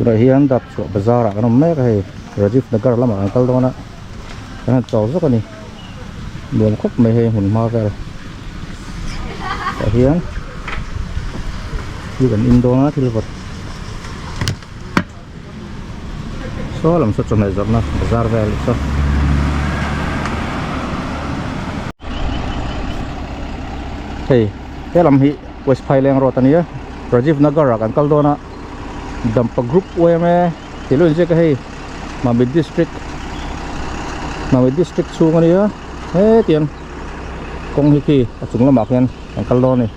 Tunah hian dap chhuah bazar ah kan awm mek a hei Rajiv Nagar lamah kan kal dawn a kan han chau zawk a ni nuam khawp mai hei hmun hma vel tah hian thil kan in dawn a thil vawt saw lam saw chawhmeh zawrhna bazar vel saw. Hei he lam hi West Phaileng road a nia Rajiv Nagar ah kan kal dawn a Dampa group yma tih lo inziak a hei Mamit district Mamit district chhung a nia hetiang kawng hi khi a chung lamah khian kan kal dawn a ni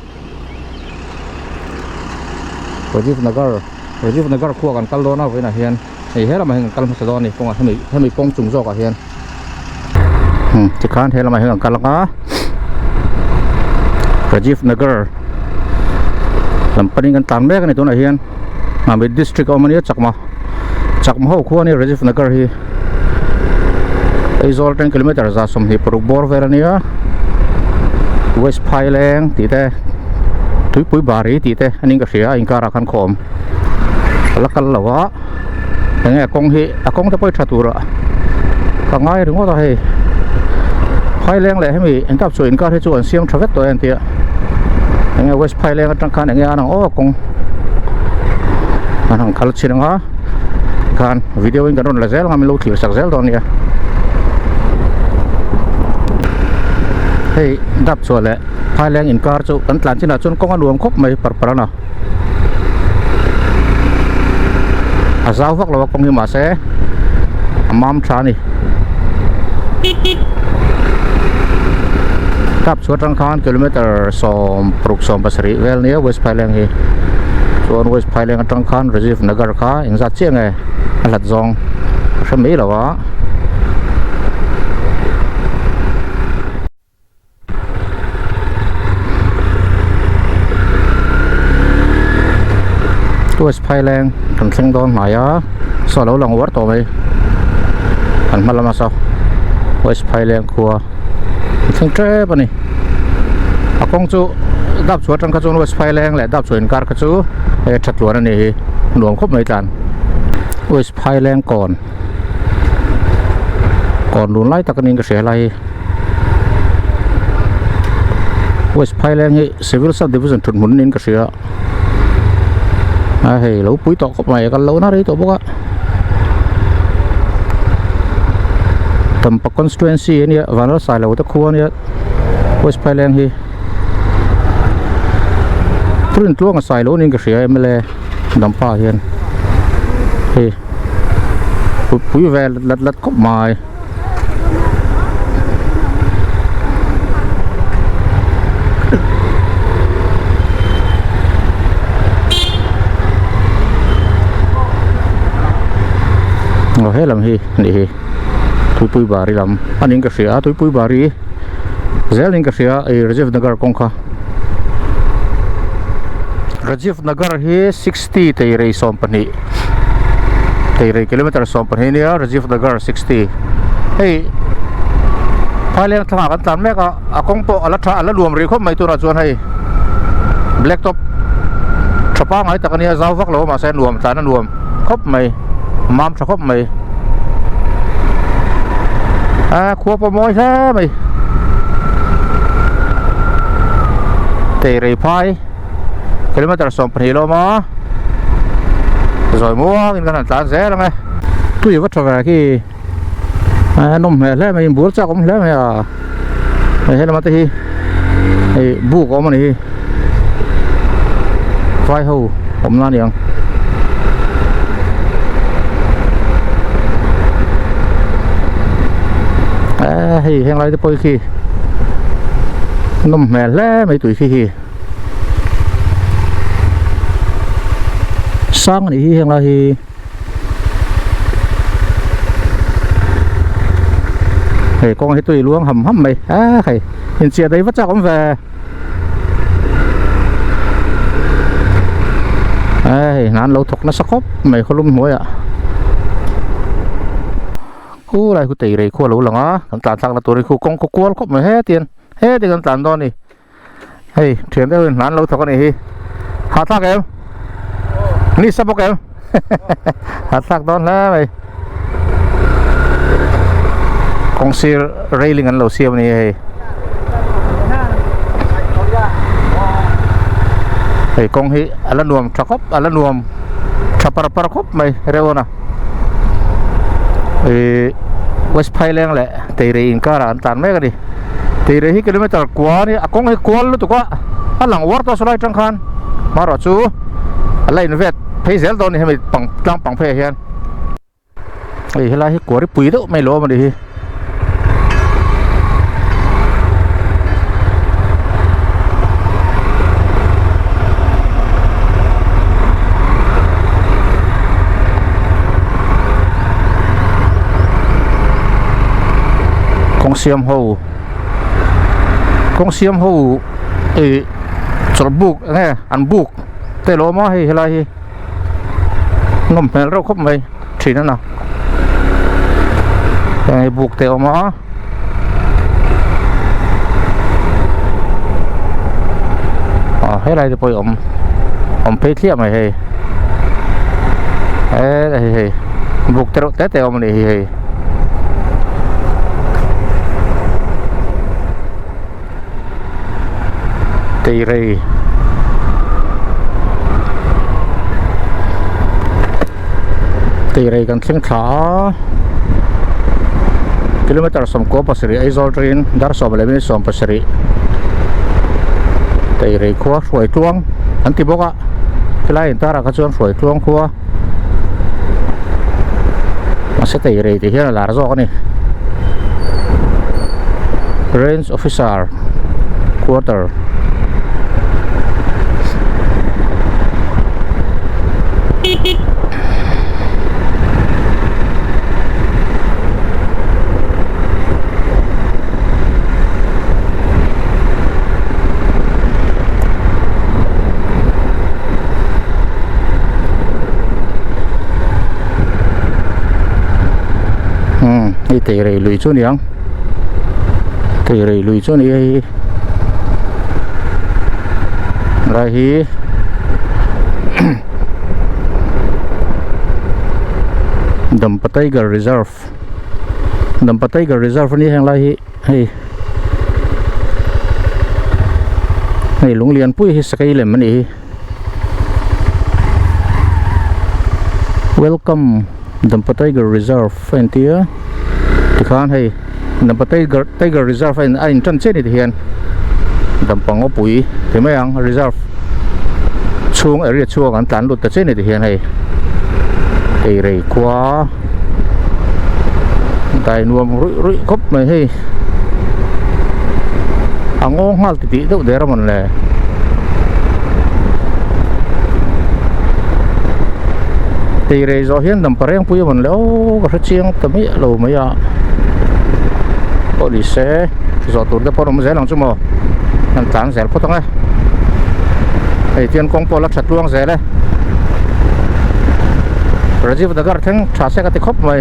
Rajiv Nagar Rajiv Nagar khua kan kal dawn a vawiinah hian hei he lamah hian kan kal hmasa dawn a ni kawngah hemi hemi kawng chung zawkah hian tikhan he lamah hian kan kal ang a Rajiv Nagar lam panin kan tlan mek a ni tunah hian Mamit district a awm a nia chakma chakma ho khua a ni Rajiv Nagar hi Aizawl atang kilometer 126 bawr vel a nia West Phaileng tih te Tuipui Bari tih te a ning ka hria a inkarah khan khawm a la kal lo a enge a kawng hi a kawng te pawh hi tha tur a ka ngai ringawt a hei Phaileng leh hemi engkap chu inkar hi chu an siam tha vek tawh a entia enge West Phaileng atang khan enge an ang aw kawng an han kal chin anga khan video in kan rawn la zel anga min lo thlir sak zel dawn nia hei dap chhuah leh Phaileng inkar chu kan tlan chinah chuan kawng a nuam khawp mai par par a. A zau vak lo a kawng hi mahse a mam tha a ni tap chhuah atang khan kilometer 16 17 vel nia West Phaileng hi chuan West Phaileng atang khan Rajiv Nagar kha engzat chiah nge a hlat zawng ka hre mai lo a. West Phaileng kan thleng dawn hnai a saw alo lang uar tawh mai kan hma lama saw West Phaileng khua an thleng tep a ni a kawng chu dap chhuah atang kha chuan West Phaileng leh dap chhuah inkar kha chu hei a tha tluan a ni hi nuam khawp mai tlan West Phaileng kawn kawn lun lai tak a niin ka hria helai hi. West Phaileng hi Civil Sub Division thut hmun niin ka hria a hei lo pui tawh khawp mai a kal lohna rei tawh bawk a Dampa constituency a nia Vanlalsailo te khua a nia West Phaileng hi Thurin tluanga sailo niin ka hria mla Dampa hian hei pui ve lat lat khawp mai. Aw he lam hi nih hi tuipui bari lam a niin ka hria a tuipui bari zel niin ka hria ih Rajiv Nagar kawng kha Rajiv Nagar hi 60 teirei 12 teirei kilometer 12 nia Rajiv Nagar 60 hei Phaileng thlangah kan tlan mek a a kawng pawh a la tha a la nuam rih khawp mai tunah chuan hei black top tha pangngai tak a nia zau vak lo a mahse nuam tlan a nuam khawp mai mam tha khawp mai a khua pawh mawi hle mai teirei phai kilometer 12 lawm a zawi muang in kan han tlan zel ang e tui va tha ve khi a nawm hmel hle mai inbual chak awm hle mai a hei helama te hi hei buk a awm a ni hi vai ho awm na a ni ang eee hei heng lai te pawh hi khi nawm hmel hle mai tui khi khi. Sang a nih hi heng lai hi hei kawng hi tui luang ham ham mai a hei inchiah daih va chak awm ve a hei hna an lo thawk nasa khawp mai khawlum hnuaiah khu lai khu teirei khu a lo lang a kan tlan thlakna tur hi khu kawng khaw kual khawp mai hetiang hetiang kan tlan dawn a ni. Hei thian deuhin hna an lo thawk a nih hi. Hahthlak em? Ni sa bawk em? Hahthlak dawn hle mai. Kawng sir railing an lo siam a ni hei. Hei kawng hi a la nuam tha khawp a la nuam tha par par khawp mai reuh a ih West Phaileng leh Teirei inkarah an tlan mek a ni. Teirei hi kilometer kua a ni a kawng hi kual lutuk a a lang uar tawh saw lai atang khan hmarawh chu a la invet phei zel dawn a ni hemi pang tlang pang pheiah hian. Hei helai hi kuari pui deuh mai lo a ni hi. Kawng siam ho kawng siam ho ih chawlh buk eng nge an buk te lo awm a hei helai hi. Nawm hmel reuh khawp mai thin a na heng hi buk te a awm a ah helai te pawh hi awm awm phei thliah mai hei he hei hei buk te reuh te te a awm a nih hi hei. Teirei Teirei kan thleng thla a kilometer sawmkua pasarih Aizawl atangin dar sawm leh minute sawm pasarih Teirei khua hruai tluang an ti bawk a helai intarah kha chuan hruai tluang khua mahse Teirei tih hian a lar zawk a ni Range Officer Quarter Umm hei teirei lui chu a ni ang teirei lui chu a ni hei lai hi Dampa Tiger Reserve Dampa Tiger Reserve a ni heng lai hi hei hei lung lian pui hi sakei lem a nih hi Welcome Dampa Tiger Reserve a intia tikhan hei Dampa Tiger Tiger Reserve a in a intan chiah a ni tihian Dampa ngawpui ti mai ang reserve chhung area chhuak an tlan lut ta chiah a ni tihian hei Teirei khua dai nuam ruih ruih khawp mai hei a ngawng nghal titih deuh der a mawn le. Teirei zawh hian dampa reng pui a mawn le aw ka hre chiang ta miah lo mai a pawh ni se zawh tur te pawh an awm zel ang chu maw an tlan zel phawt ang e hei tian kawng pawh a la tha tluang zel e Rajiv Nagar thleng tha se ka ti khawp mai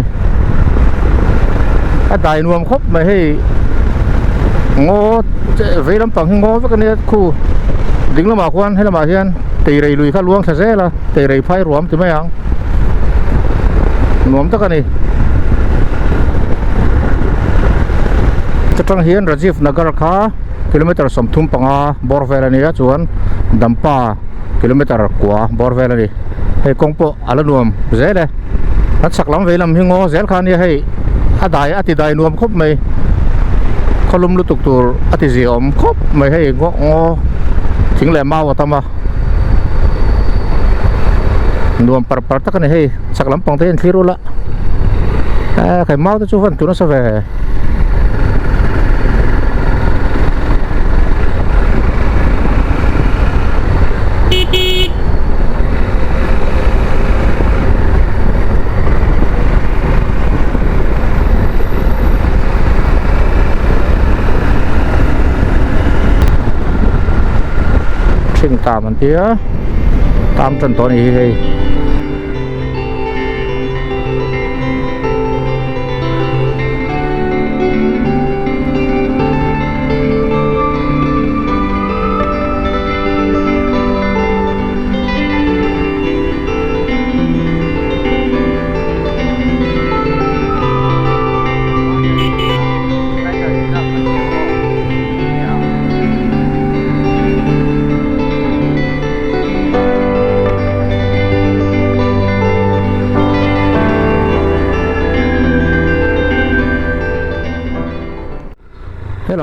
a dai nuam khawp mai hei ngaw vei lampang hi ngaw vek a nia khu ding lamah khuan helamah hian teirei lui kha luang thla zel a teirei phai ruam ti mai ang nuam tak a ni chutang hian Rajiv Nagar kha kilometer 35 bawr vel a nia chuan Dampa kilometer kua bawr vel a ni hei kawng pawh a la nuam zel e a chhak lam vei lam hi ngaw zel kha ania hei a dai a ti dai nuam khawp mai khawlum lutuk tur a ti zia awm khawp mai hei ngaw ngaw thing leh mau a tam a nuam par par tak a ni hei chhak lampang te hi an thlir ula eh kai mau te chu van tun nasa ve. Ṭhing tam an tia tam ṭan tawh a ni hi hei.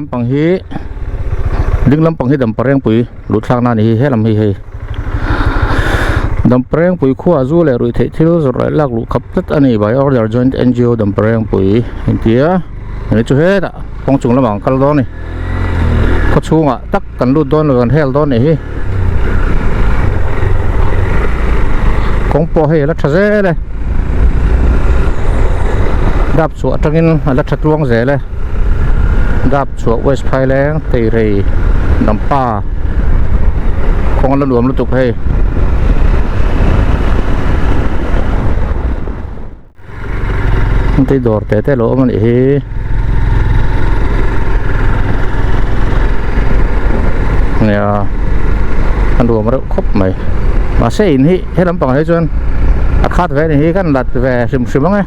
lampang hi ding lampang hi Damparengpui luh thlakna a ni hi helam hi hei Damparengpui khuaah zu leh ruih theih thil zawrh leh lak luh khap tlat a ni by order joint N_G_O Damparengpui intia ani chu hetah kawng chung lamah an kal dawn a ni khaw chhungah tak kan lut dawn lo kan hel dawn a nih hi kawng pawh hei a la tha zel e dap chhuah atangin a la tha tluang zel e dap chhuah west phaileng teirei dampa kawng a la nuam lutuk hei. Hengte dawr te te lo awm a nih hi nia a nuam reuh khawp mai mahse in hi he lampang ah hi chuan a khat ve a ni hi kan lat ve hrim hrim ang e.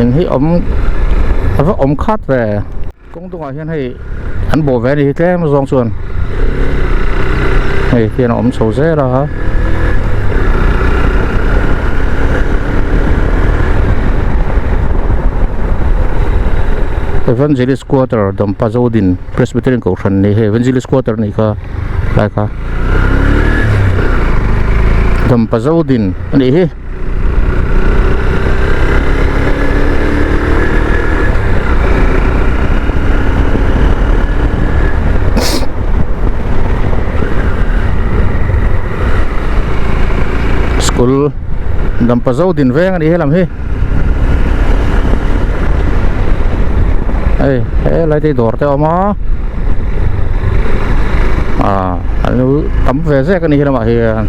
In hi awm a va awm khat ve kawng dungah hian hei an bawh ve a ni hi tlem zawng chuan hei hian a awm chho zel a. Evangelist Quarter Dampa Zodin Presbyterian Kohhran ni hei Evangelist Quarter anih kha lai kha Dampa Zodin anih hi. School Dampa Zodin veng anih helam hi hei helai te hi dawr te a awm a ah an lo tam ve zek a ni helamah hian.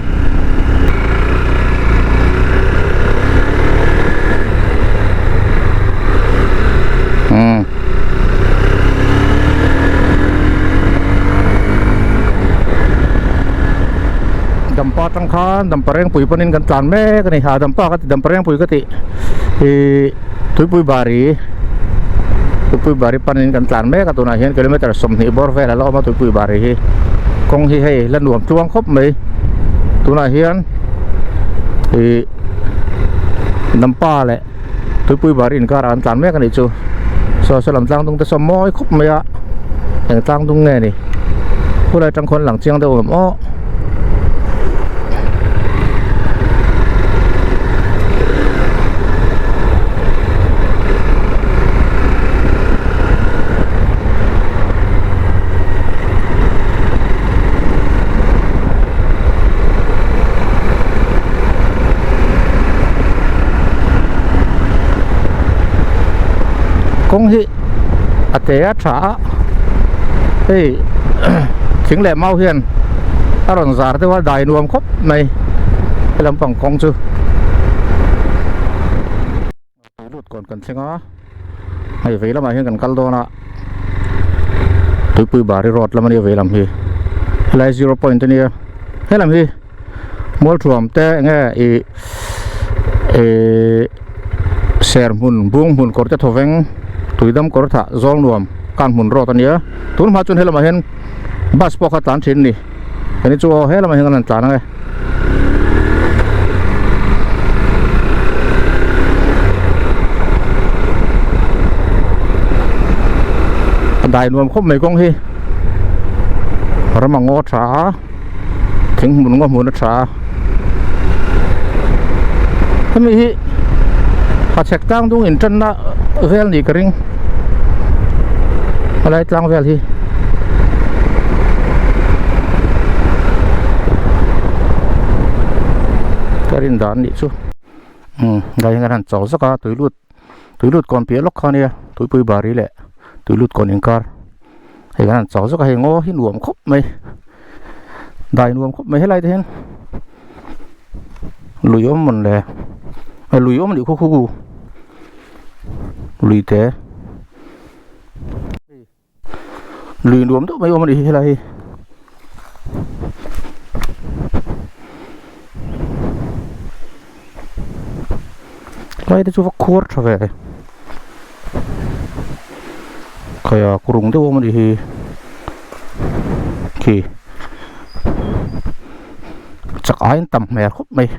Dampa atang khan Dampa Rengpui panin kan tlan mek a ni ha Dampa ka ti Dampa Rengpui ka tih ih Tuipui Bari Tuipui Bari panin kan tlan mek a tunah hian kilometer 20 bawr vel a la awm a Tuipui Bari hi kawng hi hei la nuam tluang khawp mai tunah hian ih Dampa leh Tuipui Bari inkar ah an tlan mek a nih chu saw saw lam tlang dung te saw mawi khawp mai a eng tlang dung nge ni khulai atang khawn lang chiang deuh awm aw. Kawng hi a te a tha a hei thing leh mau hian a rawn zar deuh a dai nuam khawp mai he lampang kawng chu. Lut kawn kan thleng a hei vei lamah hian kan kal dawn a tuipui bari road lam ania vei lam hi helai zero point ania helam hi mualthuam te enge ih ihh ser hmun bung hmun kawr te thawveng tuidam kawr thah zawl nuam kan hmun road ania tun hma chuan helamah hian bus pawh kha tlan thin a ni heni chu aw helamah hian kan han tlan ang e. A dai nuam khawp mai kawng hi ram a ngaw tha a thing hmun ngaw hmun a tha a hemi hi hachhek tlang dung intanna vel nih ka ring helai tlang vel hi. Ka rin dan nih chu umm lai hian an han chau zak a tui lut tui lut kawn piah lawk kha ania tuipui bari leh tui lut kawn inkar hei an han chau zak a hei ngaw hi nuam khawp mai dai nuam khawp mai helai te hian lui awm mawn le lui awm a nih khu khu lui te. Lui nuam deuh mai awm a nih hi helai hi. Lai te chu va khuar tha ve khaia kurung deuh awm a nih hi khi. aiin tam hmel khawp mai.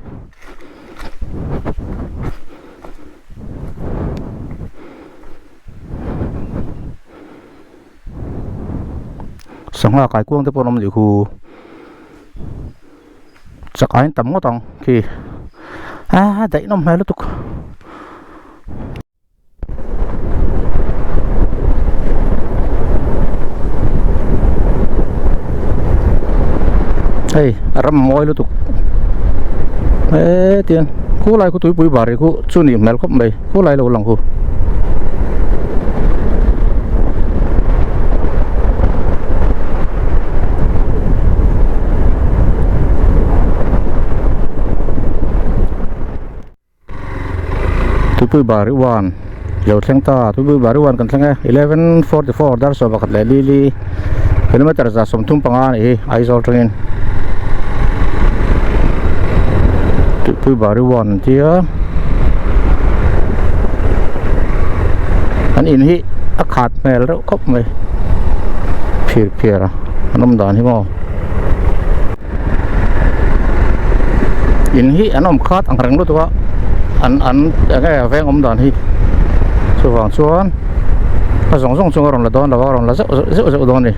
Sangha kaikuang te pawh an awm nih khu chak aiin tam ngawt ang khi a daih nawm hmel lutuk. Hei a ram mawi lutuk hetiang khulai khu tuipui bari khu chu nih hmel khawp mai khulai lo lang khu. Tuipui bari one lo thleng ta Tuipui bari one kan thleng e 11:44 dar sawm pakhat leh li li kilometer za 35 a nih hi Aizawl atangin Tuipui bari one an tia an in hi a khat hmel reuh khawp mai phir phiar a an awm dan hi maw. In hi an awm khat ang reng lutuk a an an eng nge veng awm dan hi chuvang chuan a zawng zawng chu a rawn la dawn lo a rawn la zeuh zeuh zeuh dawn a ni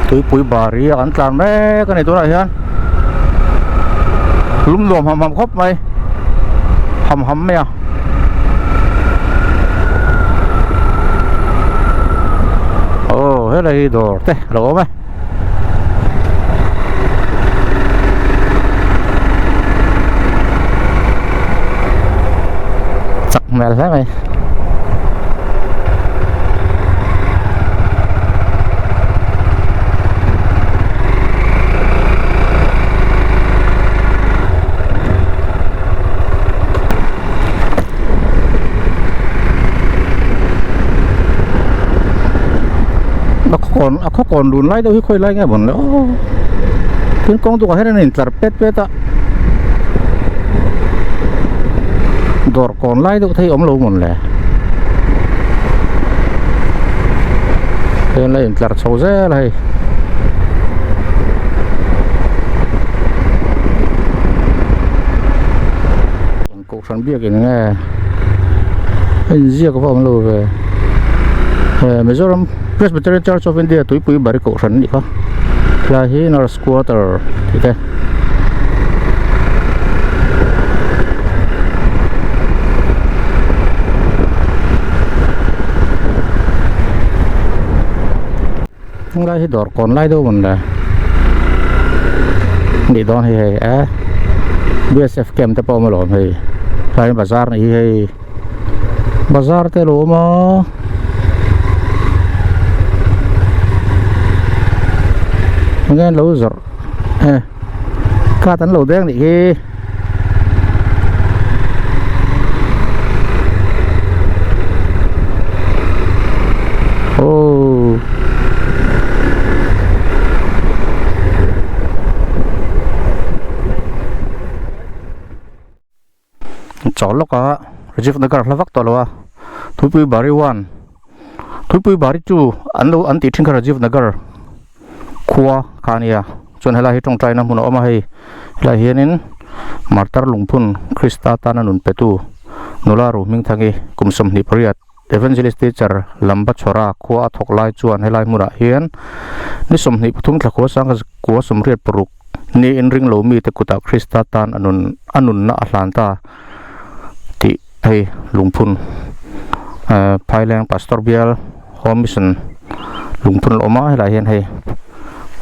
tuipui bari a kan tlan mek a ni tunah hian lum nuam ham ham khawp mai ham ham mai a. Aw helai hi dawr te a lo awm e. Chak hmel hle mai. A khawkawn a khawkawn lun lai deuh hi khawi lai nge mawn le aw tin kawng dukah hian an intlar pet pet a dawr kawn lai deuh te hi a awm lo mawn le heng la intlar chho zel a hei. Kohhran biakin nge a inziak va awm lo ve he Mizoram Presbyterian Church of India tuipui bari kohhran anih kha helai hi nurse quarter tih te Helai hi dawr kawn lai deuh mawn le nih dawn hi hei e BSF camp te pawh a awm alawm hei tlai bazar nih hi hei bazar te lo awm a enge an lo zawrh e card an lo deng nih hi. Aww. Chawl lawk a Rajiv Nagar hla vak tawh lo a Tuipui Bari one Tuipui Bari two an lo an tih thin kha Rajiv Nagar khua kha a nia chuan helai hi tawngtaina hmun a awm a hei helai hianin martar lungphun Krista tana nun petu nula ru hmingthangi kum 28 Evangelist teacher lamba chhawra khua a thawk lai chuan helai hmunah hian ni 23 thla khua sangha kua 86 niin ringlo mite kutah Krista tan a nun a nunna a hlan ta tih hei lungphun eh Phaileng Pastor bial Home Mission lungphun a awm a helaiah hian hei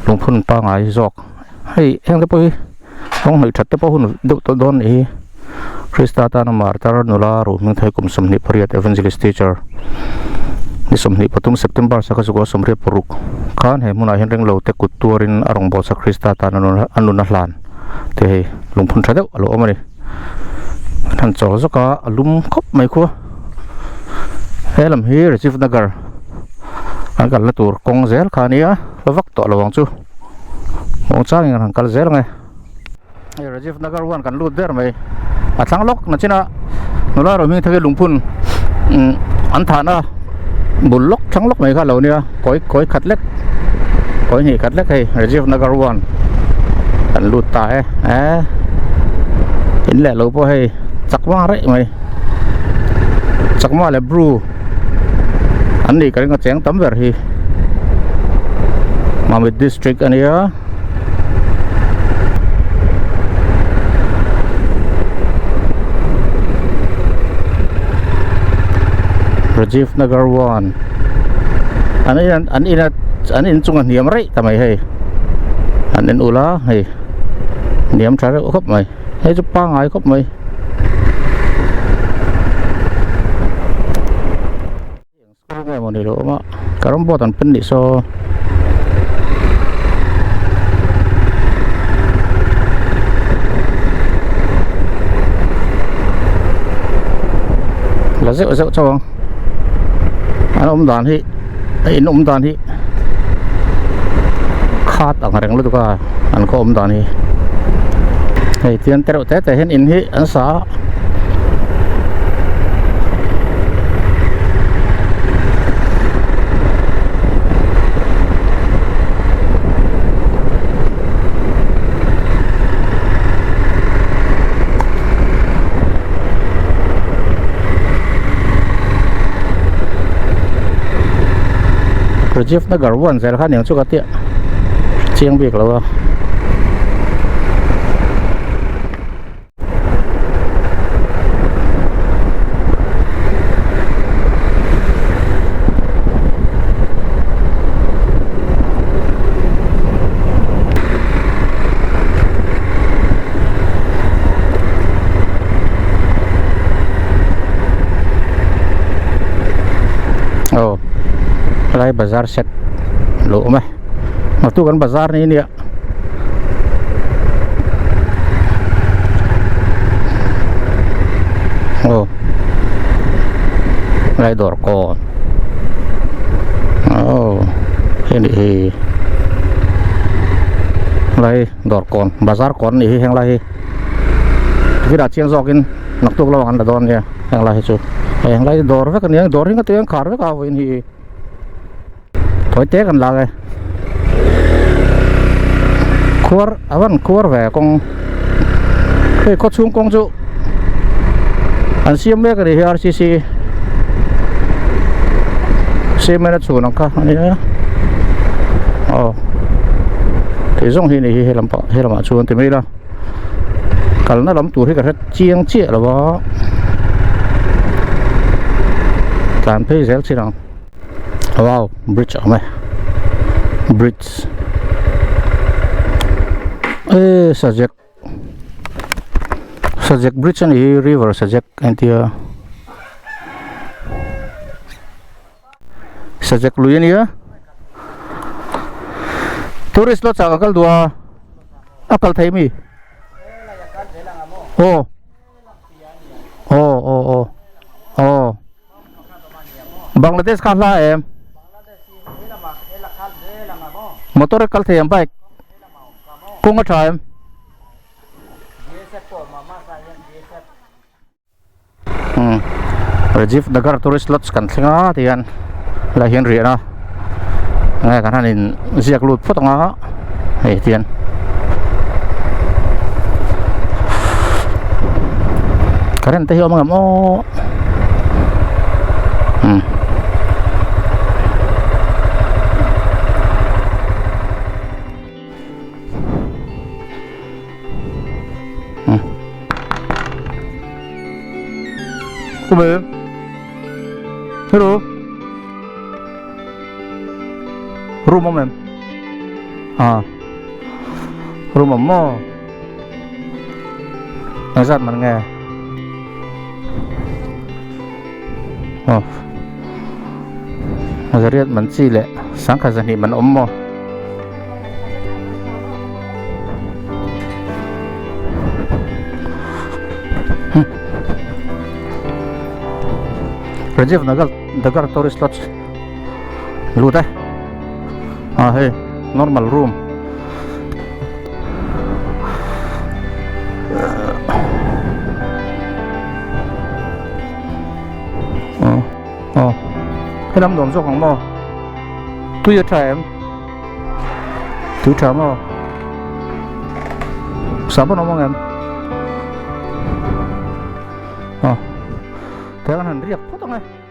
lungphun pangngai zawk hei heng te pawh hi rawng hnawih that te pawh hun deuh tawh dawn a nih hi Krista tana martar nula ruh hming thei kum 28 Evangelist teacher ni 23 September saka zukua 86 khan he hmunah hian ringlo te kut tuarin a rawngbawlsa Krista tana a nun a hlan te hei lungphun tha deuh a lo awm a ni an han chawl zawk a a lum khawp mai khua he lam hi Rajiv Nagar an kalna tur kawng zel kha a nia hla vak tawh lo ang chu muang changin an han kal zel ang e hei Rajiv Nagar one kan lut ber mai a thlang lawk na chin a nula rawh hming thake lungphun umm an thahna bul lawk thlang lawk mai kha a lo nia kawi kawi khat lek kawi hnih khat lek hei Rajiv Nagar one. Kan lut ta e eh in leh lo pawh hei chakma reuh mai chakma leh bru an nih ka ring a cheng tam ber hi Mamit district a nia. Rajiv Nagar 1 an in an in an in chunga hniam rei ta mai hei an en ula hei hniam tha reuh khawp mai hei chu pangai khawp mai. School nge mawni lo awm a carrom board an pen nih saw la zeuh zeuh chauh ang an awm dan hi a in awm dan hi khat ang reng lutuk a an khaw awm dan hi hei tian te reuh te te hian in hi an sa a. Rajiv Nagar 1 zel kha aniang chu ka tia chiang bik lo a. Aw helai bazar set lo awm e naktuk an bazar ni ania. Aw lai dawr kawn aw hei nih hi lai dawr kawn bazar kawn nih hi heng lai hi tikhian ah chiang zawkin naktuk lamah kan la dawn nia heng lai hi chu heng lai hi dawr vek ania dawr hi ngati ang khar vek a vawiin hi. Thawi te kan lak e khuar a van khuar ve kawng hei khaw chhung kawng chu an siam mek a ni hi R C C cement a chhun ang kha a nia aw thei zawng hi a ni hi he lampang he lamah chuan ti mai ila kalna lam tur hi ka hre chiang chiah lo a tlan phei zel chin ang. Wow bridge a awm e bridge e sajek sajek bridge a ni hi river sajek a intia sajek lui a nia tourist lodge ah ka kal duh a a kal thei mi aw aw aw aw aw. Bangladesh kha hla em? Motor a kal thei ang bike kawng a tha em? Hmm Rajiv Nagar tourist lodge kan thleng a ti hian helai hian riah na nge kan han in ziak lut phawt ang a hei ti hian current te hi a awm ang em aw. Hmm. Hmm. Come? Hello. Room awm em? À. Room awm maw? Engzat man nge? Aw Zariat man chi leh sangkhat zahnih man awm maw? Rajiv Nagar Nagar Tourist Lodge lut e ah hei normal room. Aw helam nuam zawk ang maw tui a tha em tui tha maw. Sap an awm ang em? Aw. Tiang an han riak phawt ang e.